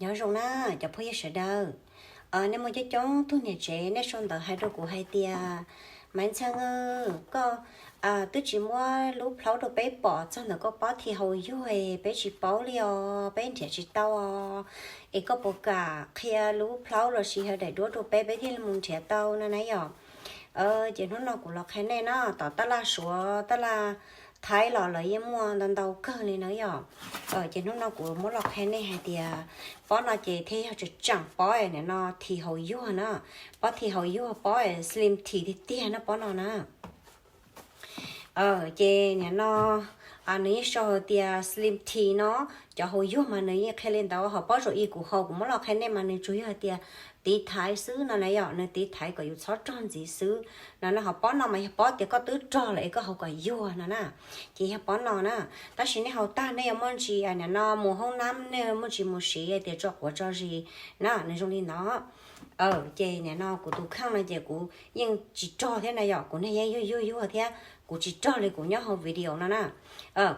Nyob zoo na cov phooj ywg sawv daws. Nej muaj coob coob tug niam tsev, nej sau ntawv hais rau kuv hais tias, Maiv Ntxhee, koj twb tsis muab lub plaub rau peb pom txog ntawm koj pob thi haus yuag, peb tsis paub li os, peb nrhiav tsis tau os. Es koj puas kam qhia lub plaub los sis yog daim duab rau peb, peb thiaj li mus nrhiav tau no na yom? Ces hnub no kuv los qhia nej na, tom tab laj Suav tab laj Thaib los lawv yeej muaj ntau ntau kawg li na yom. Ces hnub no kuv muab los qhia nej hais tias pob no ces thiaj yog tseem tseem pob nim no thi haus yuag na, pob thi haus yuag, pob slim tea tiag tiag na pob no na. Ces nim no nws yeej sau hais tias slim tea no, cov haus yuag mas nws yeej qhia li ntawd. Ho pob zaum ib kuv haus, kuv muab los qhia nej mas nws tsuas yog hais tias tiv thaiv xwb no na yom, nws tiv thaiv kom yus txhob rog ntxiv xwb no na. Ho pob no mas yog pob tias koj twb rog lawm es koj haus kom yuag no na, ces yog pob no na. Tab sis nej haus tag nej yuav muaj ntsis nim no mus hoob nab, nej muaj ntsis mus siv tias tso quav tso zis na, nws zoo li no. Ces nim no kuv tus kheej no ces kuv yeej tsis rog thiab na yom, kuv niag yeej yuag yuag yuag thiab, kuv tsis rog li kuv nyob hauv video no na.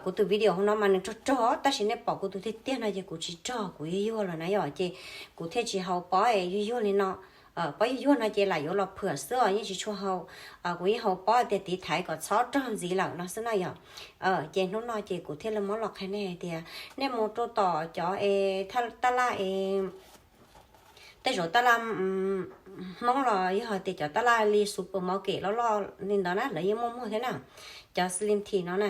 Kuv tus video hauv no mas nws rog rog, tab sis nej pom kuv tus tiag tiag no ces kuv tsis rog, kuv yuag yuag lawm na yom, ces kuv thiaj tsis haus pob es yuag yuag li no. Pob yuag yuag no ces lam yuav los phwam xwb os, yeej tsis tshua haus. Kuv yeej haus pob tias tiv thaiv kom txhob rog ntxiv lawm no xwb na yom. Ces hnub no ces kuv thiaj li muab los qhia nej hais tias nej mus rau tom cov es tab laj es tej zaum tab laj Hmoob los yog hais tias cov tab laj li supermarket loj loj li ntawd na, lawv yeej muaj muag thiab na, cov slim tea no na.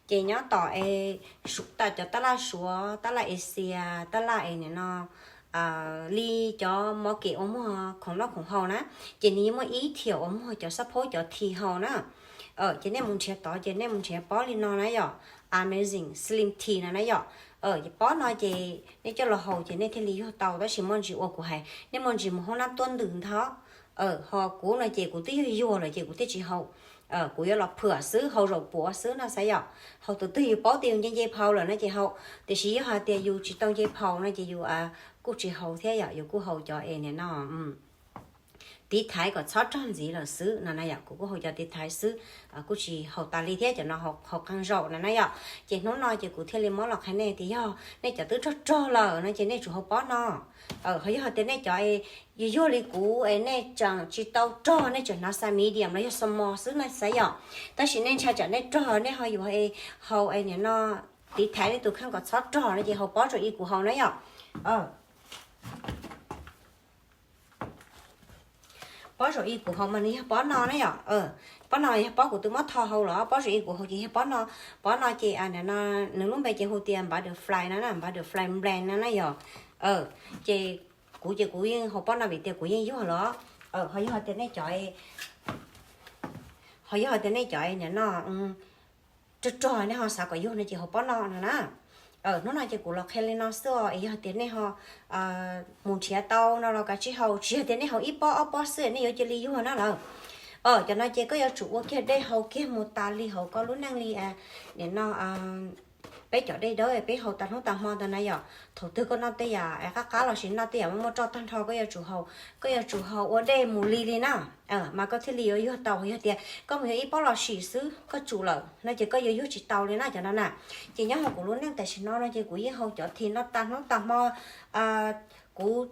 Ces nyob tom es cov tab laj Suav, tab laj Asia, tab laj es nim no li cov market uas muag khoom noj khoom haus na, ces nws yeej muaj ib thiam uas muag cov xab phaub cov thi haus na. Ces nej mus nrhiav tod ces nej mus nrhiav pob li no na yom, Amazing Slim Tea no na yom. Pob no ces nej coj los haus ces nej thiaj li yuag tau, tab sis muaj ntsis ua kuv hais, nej muaj ntsis mus hoob nab tuab ntws ntag. Ho kuv no ces kuv twb yuag yuag lawm ces kuv thiaj tsis haus. Kuv yuav los phwam xwb, haus zaum puav xwb no xav yom. Haus tus twg yus paub tias yus nce nce phau lawm no ces haus, tiam sis yog hais tias yus tsis tau nce phau no ces yus kuj tsis haus thiab yom, yus kuj haus cov es nim no tiv thaiv kom txhob rog ntxiv lawm xwb no na yom. Kuv kuj haus cov tiv thaiv xwb, kuj tsis haus tas li thiab, cov no haus qee zaum no na yom. Ces hnub no ces kuv thiaj li muab los qhia nej tias yog nej cov twb rog rog lawm no ces nej tsum haus pob no. Ho yog tias nej cov yuag yuag li kuv es nej tseem tsis tau rog, nej tseem hnav size medium los yog small xwb no xav yom, tab sis nej ntshai tsam nej rog nej ho yuav haus es nim no tiv thaiv nej tus kheej kom txhob rog no ces haus pob zaum ib kuv haus na yom. Pob zaum ib kuv haus mas nws yog pob no na yom. Pob no yog pob kuv twb muab tho haus los, pob zaum ib kuv haus ces yog pob no. Pob no ces nws lub npe ces hu tias butterfly no na, butterfly blend no na yom. Ces kuv ces kuv yeej haus pob no vim tias kuv yeej yuag los. Ho yog tias nej cov, ho yog tias nej cov nim no rog rog nej ho xav kom yuag no ces haus pob no no na. Hnub no ces kuv los qhia li no xwb os, es yog tias nej ho mus nrhiav tau no los kav tsij haus, tsis yog tias nej haus ib pob ob pob xwb nej yuav cia li yuag na lawm. Cov no ces koj yuav tsum ua kiag dej haus kiag mus tas li hauv koj lub neej li. Nim no peb cov dej dawb peb haus tas hnub tas hmo ntawd na yom, thaum twg koj noj tej yam qab qab los sis noj tej yam muaj muaj roj tag nrho koj yuav tsum haus, koj yuav tsum haus ua dej mus li li na, mas koj thiaj li yuav yuag tau. Yog tias koj mus yuav ib pob los sim xwb koj tsum lawm no ces koj yuav yuag tsis tau li na cov no na. Ces nyob hauv kuv lub neej tam sim no no ces kuv yeej haus cov thi no tas hnub tas hmo. Kuv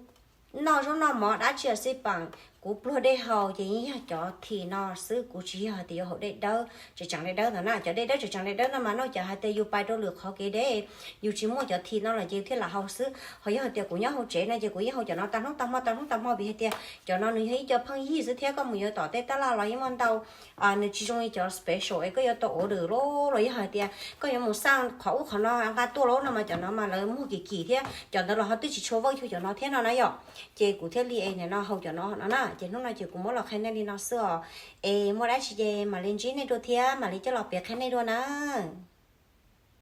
noj zaub noj mov dab tsi xij peem, kuv pluag dej haus ces yeej yog cov thi no xwb, kuv tsis yog hais tias yuav haus dej dawb tseem tseem dej dawb ntawd na. Cov dej dawb tseem tseem dej dawb no mas noj cas hais tias yus pais rau lwm qhov kev deb, yus tsis muaj cov thi no los ces yus thiaj lam haus xwb. Ho yog hais tias kuv nyob hauv tsev no ces kuv yeej haus cov no tas hnub tas hmo tas hnub tas hmo vim hais tias cov no nws yog ib co pheej yig xwb thiab koj mus yuav tom tej tab laj los yeej muaj ntau. Nws tsis zoo li cov special es koj yuav tau order los los yog hais tias koj yuav mus xaj qhov ub qhov no nqa tuaj los no mas cov no mas lawv muag kim kim thiab, cov ntawd los ho twb tsis tshua vawj yug cov no thiab no na yom. Ces kuv thiaj li es nim no haus cov no no na. Ces hnub no ces kuv muab los qhia nej li no xwb os. Es muaj dab tsi ces mam li ntsib nej dua thiab mam li coj los piav qhia nej dua na.